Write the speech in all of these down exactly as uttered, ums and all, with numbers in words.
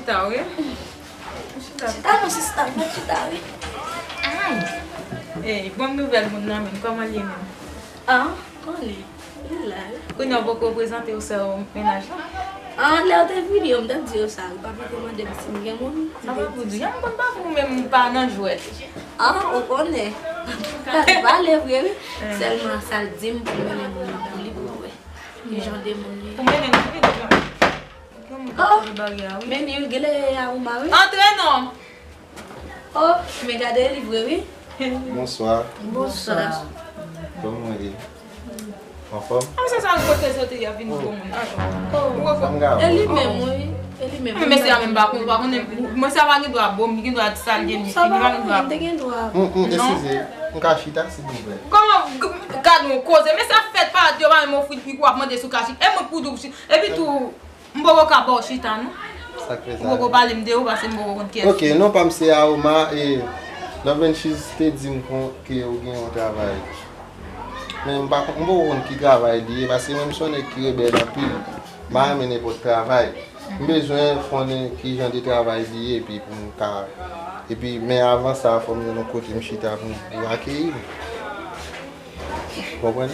Chita, wi. Chita. Chita non, sista, mwen chita, wi. Ay. Ey, bon nouvèl moun nan menm, kòman l ye menm? Ah, kòman l ye? Li la, wi. Kounye a w poko prezante w sè w mennaj la? Ah, lè w te vini yo, m t ap di yo sa, wi, pa poko mande m si m gen moun. Sa pa pou di, yon moun pa pou ou menm, ou pa nan jwèt. Ah, ou konnen. Pale vre, wi. Eh. Sèlman sa l di m pou m mennen moun nan pou li, pou m wè ki jan de moun li ye. Pou mennen l, ki jan? Gen moun k ap fè barye a, wi. Men li gele Awouma, wi. Antre non. Oh, men gade li vre, wi. Bonswa. Bonswa. Kòman w ye? Anfòm? Ah, se sa, kote soti, y ap vin bon moun. Oh. Ou wè, e li menm, wi. E li menm. Men mesye a menm pa konn, pa konnen, mesye a pa gen dwa bon, li gen dwa di sa l gen, li pa gen dwa. Sa pa bon, li te gen dwa. Hum, hum, non. Eskize, m ka chita, silvouplè? Kòman, g-, gad yon koze, mesye a fèt pa di yo pa menm ofri l, pi w ap mande si w ka chita. E mwen pou di w, epi tou, m poko ka ba w chita, non. Sa k fè sa? M poko pale m de ou, paske m poko konn kiyès. Ok, non pa m se Aoma, e Love and Cheese te di m kon, ke ou gen yon travay. Men m pa kon, m poko konn ki travay li ye, paske mwen m se yon nèg ki rebèl anpil. M pa renmen nenpòt travay. M bezwen konnen ki jan de travay li ye, epi pou m ka, epi, men avan sa, fò m jwenn yon kote m chita pou m, pou akeyi m. Konprann?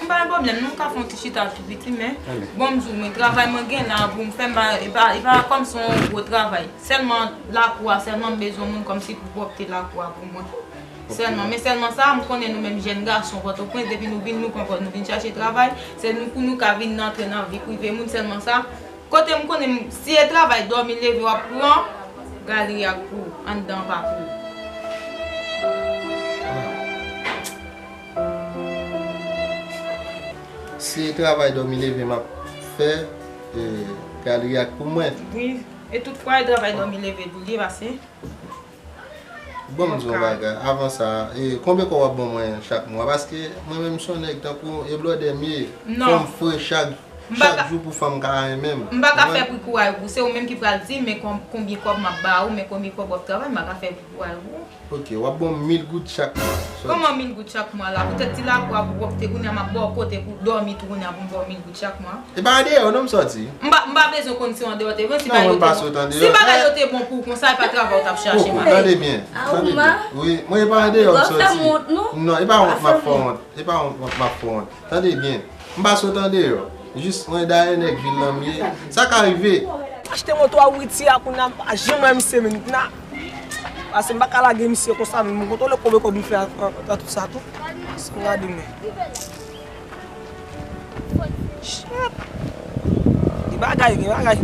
M pa gen pwoblèm, nou ka fè yon ti chita tou piti, men bon, m di w, men travay mwen gen la pou m fè, m pa, e pa, e pa kòmsi yon gwo travay. Sèlman lakou a, sèlman m bezwen moun kòmsi pou pwòpte lakou a pou mwen. Sèlman, men sèlman sa, m konnen nou menm jèn gason Pòtoprens, depi nou vin, nou pran pòz, nou vin chache travay, se nou pou nou ka vin antre nan vi prive moun, sèlman sa, kote m konnen m, si e travay dòmi leve w ap pran, galri a k pou ou, anndan an pa pou ou. Si e travay dòmi leve m ap fè, e, galri a k pou mwen. Wi, e tout fwa e travay dòmi leve tou li ye pase. Bon, m di yon bagay. Avan sa, e, konbyen kòb w ap ban mwen chak mwa? Paske mwen menm, m se yon nèg tankou e blòdè m ye. Non. Fò m fre chak, chak jou pou fanm ka renmen m. M pa ka fè pri kouray pou ou. Se ou menm ki pral di, men kon-, konbyen kòb m ap ba ou, men konbyen kòb w ap travay, m pa ka fè pri kouray pou ou. Ok, w ap ban m mil goud chak mwa. Kòman mil goud chak mwa la? Poutèt ti lakou a pou pwòpte, kounye a m ap ba w kote pou dòmi tou, kounye a pou m ba w mil goud chak mwa. E pa andeyò non m sòti. M pa, m pa bezwen konn si w andeyò te vre, si bagay yo te bon. Si bagay yo te bon pou w konsa, e pa travay ou t ap chache, ma. Tande byen. Tande byen. Wi, mwen e pa andeyò m sòti. Non, e pa wont m ap fè wont. E pa wont m ap fè wont. Tande byen. M pa sot andeyò. Jis mwen dayè nèg vil lan m ye. Sa ka rive. Achte moto a Witi a kounye a, m pa janm wè misye menm. Pase m pa ka lage misye konsa, men m kontwole konbyen kòb m fè a, a, a tout sa tou. Si m gade men. Shit. Gen bagay, gen bagay.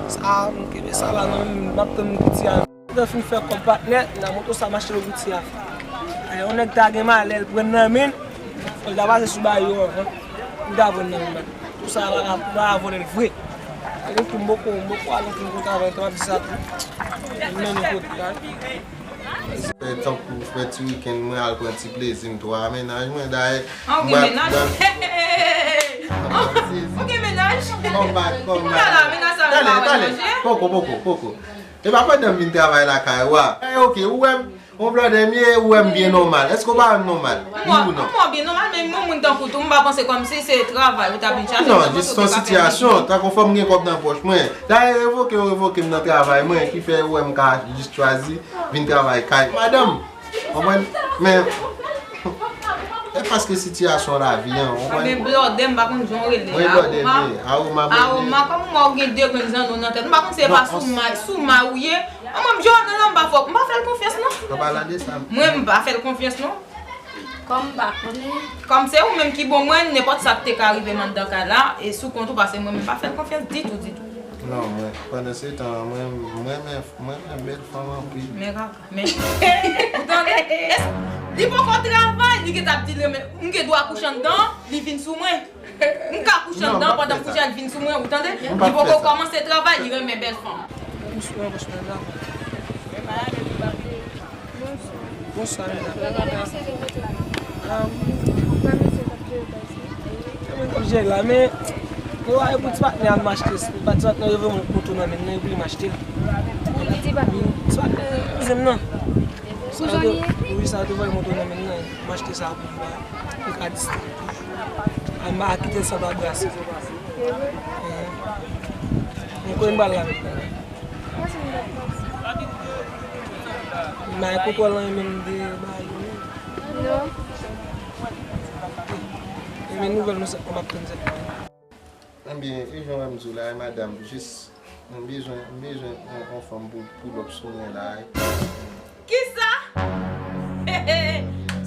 Sa, m kenbe sa la nan men m, m ap tann Witi a. Lè fin fè kòb patnè, nan moto sa m achte l Witi a. Yon nèg ta gen malè, l pran nan men l, fò l ta pase sou bagay yo anvan. M ta pran nan men l. Tout sa la, la, la vòlè l vre. E pou m poko, m poko al antre nan travay, m ap di sa tou. M mennen kote a. Fè tankou fè ti wikenn mwen al pran ti plezi m tou a mennaj mwen dayè. An, ou gen mennaj? Ou gen mennaj? Kòm bak, kòm bak. Ou la la, mennaj sa yo pa wè manje? Poko, poko, poko. E pa pandan m vin travay lakay ou a. E ok, ou wè m, yon blòdè m ye, ou wè m byen nòmal. Èske ou pa wè m nòmal? Wi ou non? Mwen byen nòmal, men yon moun tankou tou, m pa panse kòmsi se travay ou t ap vin chache. Non, jis yon sitiyasyon, tankou fò m gen kòb nan pòch mwen. Dayè, revoke yo revoke m nan travay mwen, ki fè ou wè m ka jis chwazi vin travay kay madanm. Konprann? Men, e paske sitiyasyon lavi an, konprann? Mwen blòdè, m pa konn jan w rele. Mwen blòdè, Aoma, Aoma, men Aoma, kòm ou gen de grenn zanno nan tèt. M pa konn si se pa sou may, sou may ou ye. An, mwen, m jwenn nan, m pa fè, m pa fè l konfyans, non. An pale de sa. Mwen, m pa fè l konfyans, non. Kòm m pa konnen. Kòm se ou menm ki bon mwen, nenpòt sa k te ka rive m anndan kay la, e sou kont ou, paske mwen, m pa fè l konfyans ditou, ditou. Non, mwen, pandan se tan an, mwen, mwen, mwen, mwen renmen bèl fanm anpil. Men kaka, men. Ou tande? Es-, li poko travay, li gentan ap di l renmen, m gen dwa kouche anndan, li vin sou mwen. M ka kouche anndan, pandan m kouche, l vin sou mwen, ou tande? Li poko kòmanse travay, li renmen bèl fanm. Bonswa, bonswa, medam. Bonswa, medam. Ah, wi. Mwen k ap jere la, men, yo, e pou ti patnè a m achte, ti patnè yo voye yon moto nan men l, nan, yo voye m achte l. Ti patnè kouzen m nan. Kouzen w ye? Wi, sa yo te voye moto nan men l nan, m achte sa pou m, pou m ka distrè. M pa kite l san pa brase. Mwen kwè m pral la menm. May koko lan menm de bay. Non. E men nouvèl nou se m ap tann se. Ebyen, e jan w wè m di w la, e madanm, jis, m bezwen, m bezwen yon, yon fanm pou, pou pull up sou mwen la, e. Kisa?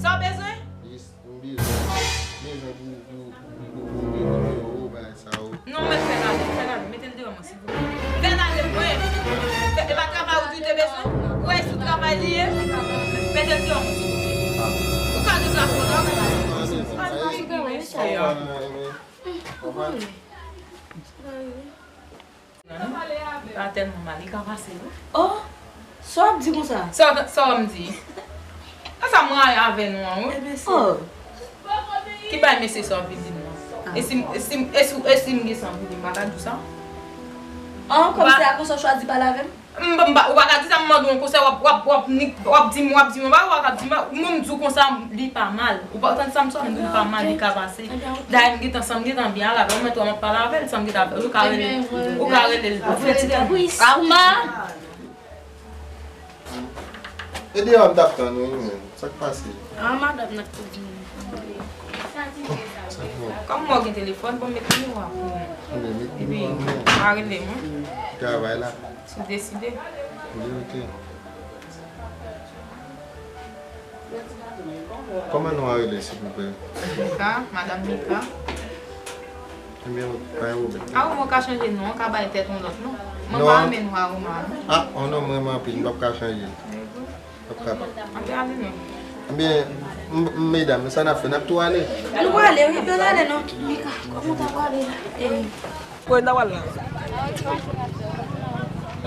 Sa w bezwen? Jis, m bezwen, m bezwen pou, pou, pou, pou, pou nimewo w, bagay sa yo. Non, mèt fè l ale, fè l ale, mete l deyò mwen, silvouplè. Fè l ale, mwen. E pa travay ou di w te bezwen? Ou wè sou travay li ye? Mete l deyò mwen, silvouplè. Ou ka di w travay ou la. Sa tèlman mal, li ka pase wi. Oh, sa w ap di konsa? Sa, sa w ap di? A sa m rayi avè nou an wi. Ebyen se. Oh. Ki bay mesye sa w ap vin di nou an? E si, e si, e si, e si m gen sa m vin di, m pa ka di w sa? Oh, kòm se a konsa w chwazi pale avè m? M, m, ou pa ka di sa, m mande w yon konsèy, w ap, w ap, w ap, w ap di m, w ap di m, w ap di m, mwen m di w konsa, li pa mal. Ou pa tann sa m sot di w pa mal, li ka pase. Dayè m gentan, san m gentan byen al avè l, mwen tou m ap pale avè l, san m gentan avè l, ou ka rele, ou ka rele l. Ou fè ti tan. Ama! E deyò a m t ap tann ou wi, men. Sa k pase? Ah, madanm nan k tou vini. Sa k bon? Kòm mwen gen telefòn, bon, met nimewo a pou mwen. Ebyen, met nimewo a pou mwen. Epi, pa rele mwen. Travay la. Si w deside. Wi, ok. Kòman non an rele, silvouplè? Mika, madanm Mika. Ebyen, pa gen pwoblèm. Aroma, w ka chanje non, w ka bay tèt yon lòt non. Mwen pa renmen non Aroma non. Ah, yon non m renmen anpil, m p ap ka chanje. Ebyen, m, m, medam, sa n ap fè? N ap tou ale? Nou prale, wi, nou prale, non. Mika, kòman w ta prale la? Eh. Kòman w ta prale la?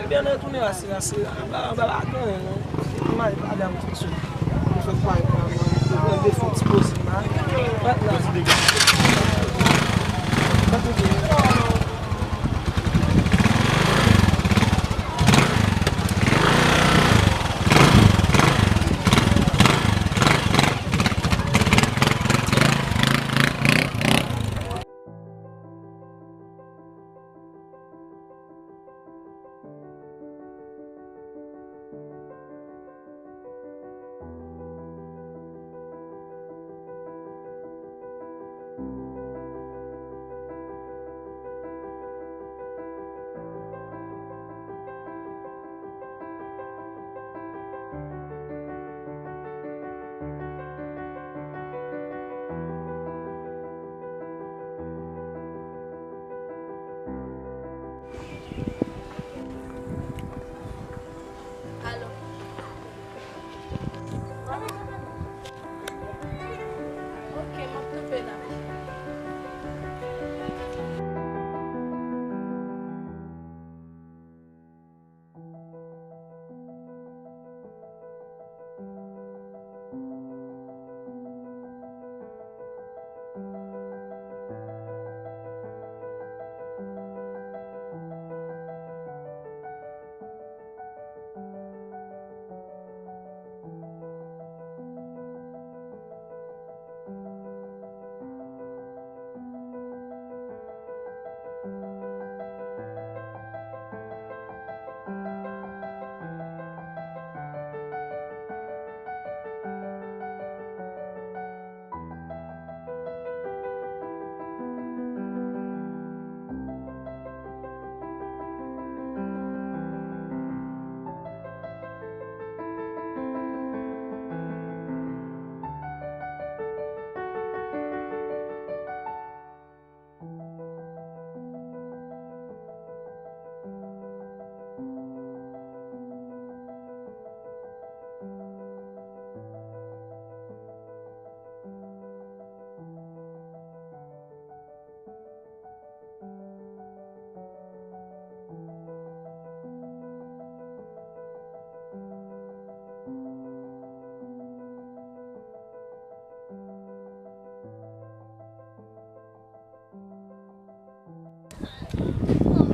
Ebyen, nou retounen rase, rase, anba, anba, pa gen anyen, non. M ale pale avèk Fiksou. M fè pale avèk mwen. M pran defo ti poze la. Mwen la. Alo. Ok, m ap kanpe la.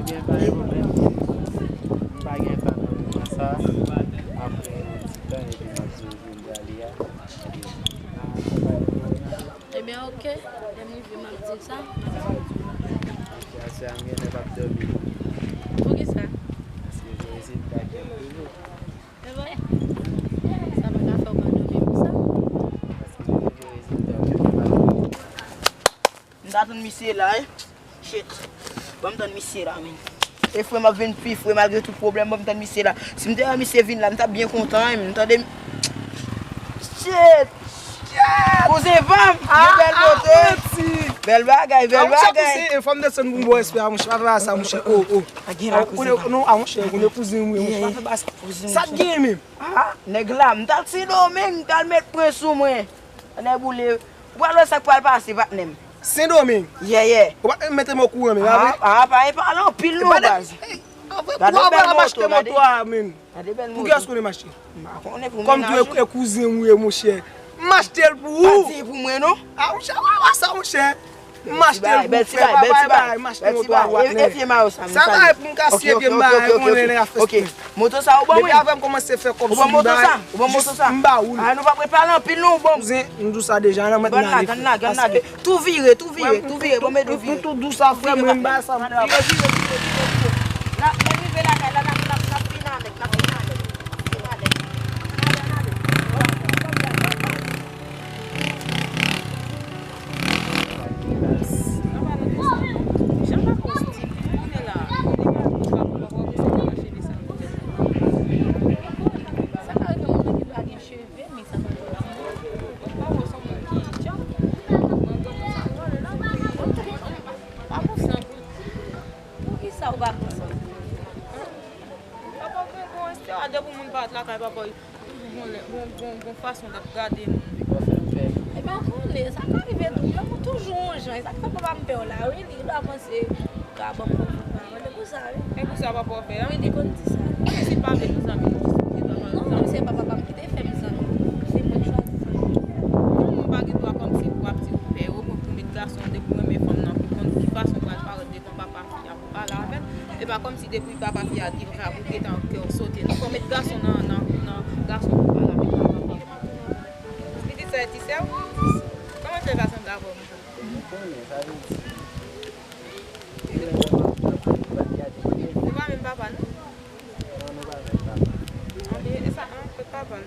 Ebyen, pa gen pwoblèm. M pa gen tan nan moman sa. Apre yon ti tan, epi m ap di w jan m prale a. Ebyen, ok. Lè m rive, m ap di l sa. Ok, aswè a m genlè p ap dòmi. Poukisa? Paske vye rezilta ki ap rive. E vre? Sa pa ka fè w pa dòmi pou sa. Paske vye rezilta ki ap rive. M t atann misye la, wi. Shit. Ban m tann misye la, men. E frè m ap vin pi fre malgre tout pwoblèm, ban m tann misye la. Si m te wè misye vin la, m t ap byen kontan, wi, men, tande m. Shit! Kouzen pa m, gen bèl moto. Bèl bagay, bèl bagay. Fò m desann pou m ba w respè a, monchè. Pa fè sa, monchè. Oh, oh. Non, a, monchè, ou konnen kouzen m, wi, monchè. Pa fè bagay sa. Sa k genyen menm? Ah, nèg la, m t al Sendomeng, m t al met pwen sou mwen. Nèg boule. Ou pral wè sa k pral pase, patnè m. Sendomeng? Yeah, yeah. Ou pa t mete m okouran, men, pa vre? Ah, pa, pa pale anpil non, baz. Gade bèl moto, gade. Gade bèl moto. Pou kiyès ou konnen m achte? M pa konnen, pou mennaj ou. Kòm tou e kouzen m ou ye, monchè. M achte l pou ou. Pa di pou mwen, non. Ah, monchè, wè, wè sa, monchè. M achte l pou frè, pa bay, bay, m achte moto a dwat, men. E vye mayo sa, m salye. Sa bay pou m kase pye m bay, konnen nèg ap fè. Ok. Moto sa ou ban mwen? Depi avè m kòmanse fè kòb sou li bay, jis m ba ou l. Ah, nou p ap ret pale anpil non, ou ban m. Kouzen, m di w sa deja, nan mèt n ale. Ann lage, ann lage, ann lage. Tou vire, tou vire, tou vire, ban m ede w vire. M tou di w sa, frè mwen, m bay sa m travay. Vire, vire, vire, vire, vire. N ap, lè n rive lakay la, n ap, n ap, n ap vin avèk, n ap vin avèk. Vin avèk. Ann ale, ann ale. Papa, ou gon, gon, gon, depi moun parèt lakay, papa, toujou gon, gon, gon, gon fason l ap gade moun. Li pa fè m pè. Li pa konnen, sa ka rive tou, men ou toujou yon jan. E sa k fè papa m pè w la, wi, li dwe panse ka ban m konfyans, pa konn pou sa, wi. E pou sa papa w fè a? Wi, li konn di sa. E si l pa vle nou zanmi, nou jis kite papa nou zanmi. Non, se pa papa m ki te fè m zanmi. Se mwen k chwazi zanmi. Non, ou pa gen dwa kòmsi pou w ap di ou pè, ou konn pou met gason, depi w renmen fanm nan, pou konn ki fason w pral parèt devan papa fi a pou pale avè l. E pa kòmsi depi papa fi a di konsa pou gentan kè w sote. Non, fò met gason nan, nan, nan gason pou pale avèk papa fi a. Li di sè, di sè w? Kòman l fè pa sanble avè w menm? Ou konnen, sa vle di. Nou pa menm papa, non? Non, nou pa menm papa. Anben, e sa, an, kot papa l?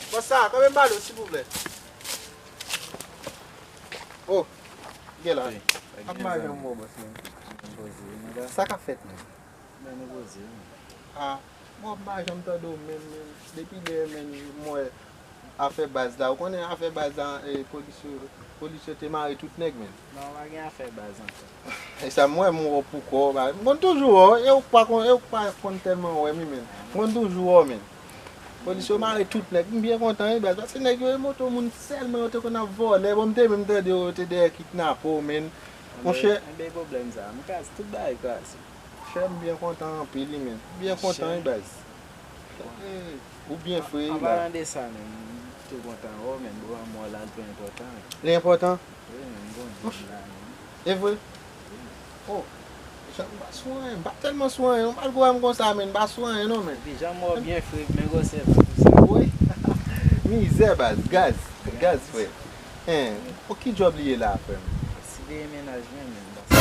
Bòs sa, kanpe m pale w, silvouplè. Oh, gen la. Wi. Ap mache yon bon bòs, men. Sa k ap fèt, men? Men nou poze, men. Ah, bon, m pa janm tande w menm, menm. Depi lè, menm, m wè afè baz la. Ou konnen afè baz la, e, polis yo, polis yo te mare tout nèg, menm. Non, pa gen afè baz ankò. E sa m wè, m wè w poukò, ba, m konn toujou wè w, e ou k pa konn, e ou k pa konn tèlman wè m wi, menm. M konn toujou wè w, menm. Polis yo mare tout nèg, m byen kontan wi, baz, paske nèg yo e moto moun sèlman yo te konn ap vòlè, bon, m te menm tande yo te dèyè kidnape w, menm. Monchè. Anben, pwoblèm sa, m kraze, tout bagay kraze. Chè, m byen kontan anpil wi, menn. M byen kontan wi, baz. Ou byen fre wi la. An palan de sa menm, m tou kontan wè w, menn. Bon, lanmò la, l tou enpòtan wi. Li enpòtan? Wi, menn, bon, menn, la, menn. E vre? Oh, Jan, m pa sou anyen, m pa tèlman sou anyen non, malgre w wè m konsa, menn, m pa sou anyen non, menn. Epi jan m wè w byen fre, men gwosè pa pou sa. Wi. Mizè, baz, gaz, gaz, frè. Hen, pou ki djòb li ye la, frè m? Si de mennaj mwen, menn.